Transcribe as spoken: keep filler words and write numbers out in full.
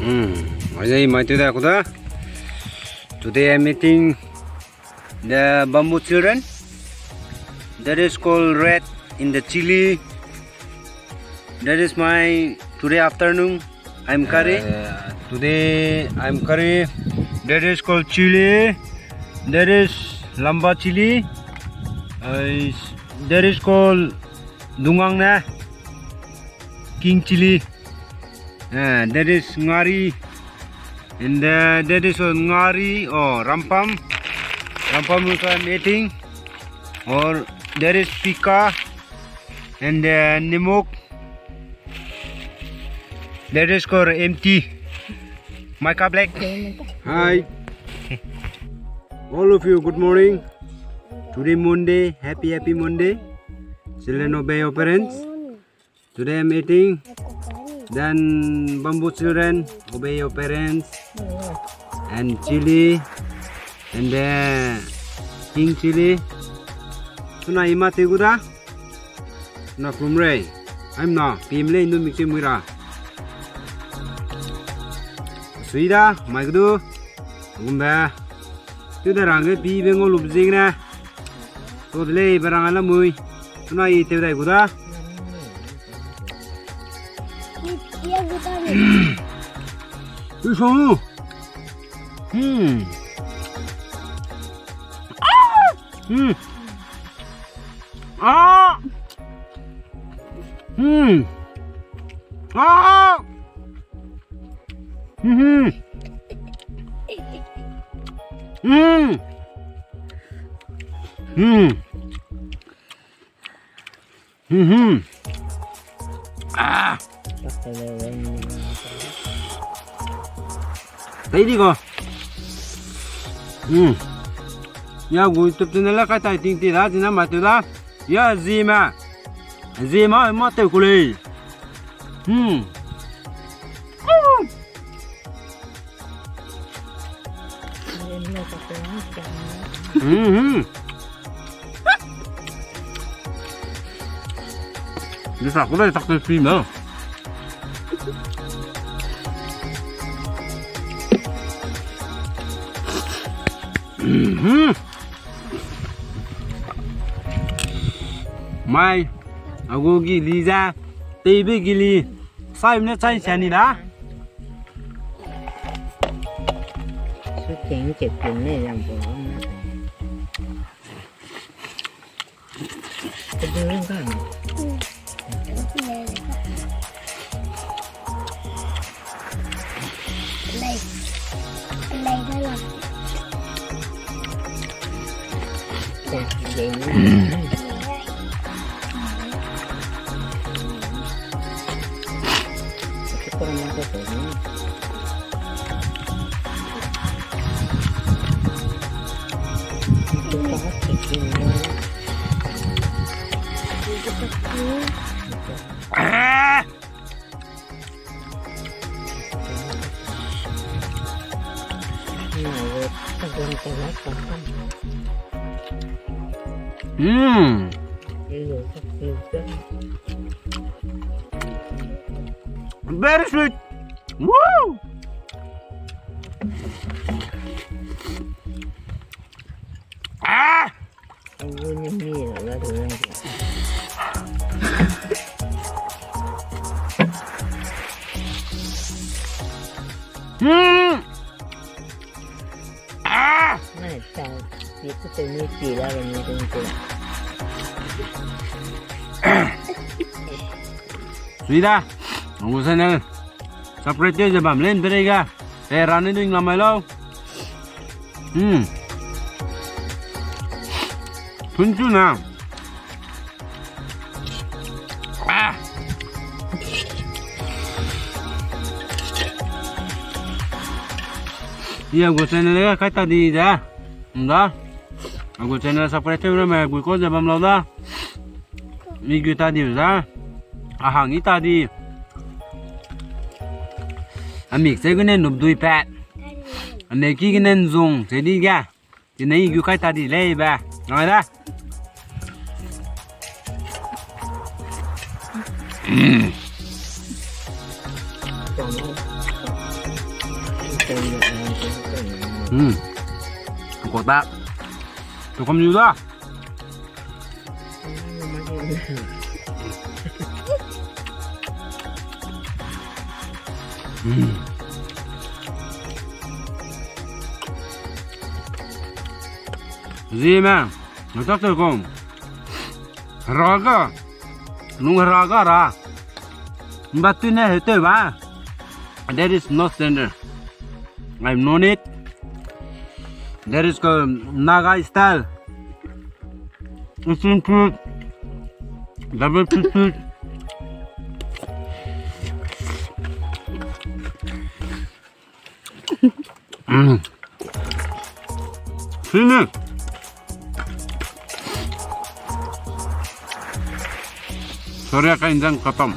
Hmm, mai zai mai tu da kuda. Today I'm eating the bamboo children. That is called red in the chili. That is my today afternoon. I'm curry. Uh, today I'm curry. That is called chili. That is lamba chili. Uh, is, that is called dungang ne. King chili. Uh, that is ngari. And uh, that is uh, ngari or rampam. Rampam also I'm eating. Or that is pika. And uh, nimok. That is called M T. Micah Black. Hi. All of you, good morning. Today Monday. Happy, happy Monday. Children, obey your parents. Today I'm eating. Then bamboo children, obey your parents. And chili. And then king chili. Suna ima te guda. Na klum rei. Aimna, pim lei nu mik che mui ra. Sui da, mai gudu. Gumbe. Tu da rang ge pi be ngau lup zing ne. To de lei be rang ala mui. Suna i te dai guda. Tu song. Hmm. Hmm. Ah! Hmm. Ah! Hmm. Hmm. Hmm. Hmm. Ah! Tei di ko. Hmm. Ya gu tup tene la kai tai ting ti da, tina ma tu da. Ya zi ma. Zi ma, ma teu ku lei. Hmm. Mhm. Di sa ku dai tak te pi ma. Mhm. Mai, agu gili ze, teibe gili, saimne chai sia ni da. Su ting che ting ne yang bo na. Ke du rang ka. Ah! Mm. Very sweet. Woo! Ah! Hmm. Ah! Sui da, ngu channel subscribe tew ze bam len pere ga. Te rane ding lamai lau. Hmm. Phun chu na. Ah. Ia gu channel ga kai ta di da. Nda. Agu channel subscribe tew ramme gui ko ze bam lau da. Mi gu ta di za. A hang i ta di. A mik se gune nup dui pat. A ne ki gune nzung se di ga. Ti ne i gu kai ta di lei be. Ngai da. Mm. Hmm. Kok ta. Tu kom yu da. Hmm. Zeme, nang tak te kong. Hera ga, nung hera ga ra. Mba tu ne he te ba. There is no standard. I've known it. There is called Naga style. It's in food. Double food. Mm. Finish. Sorry, ka injang khatam.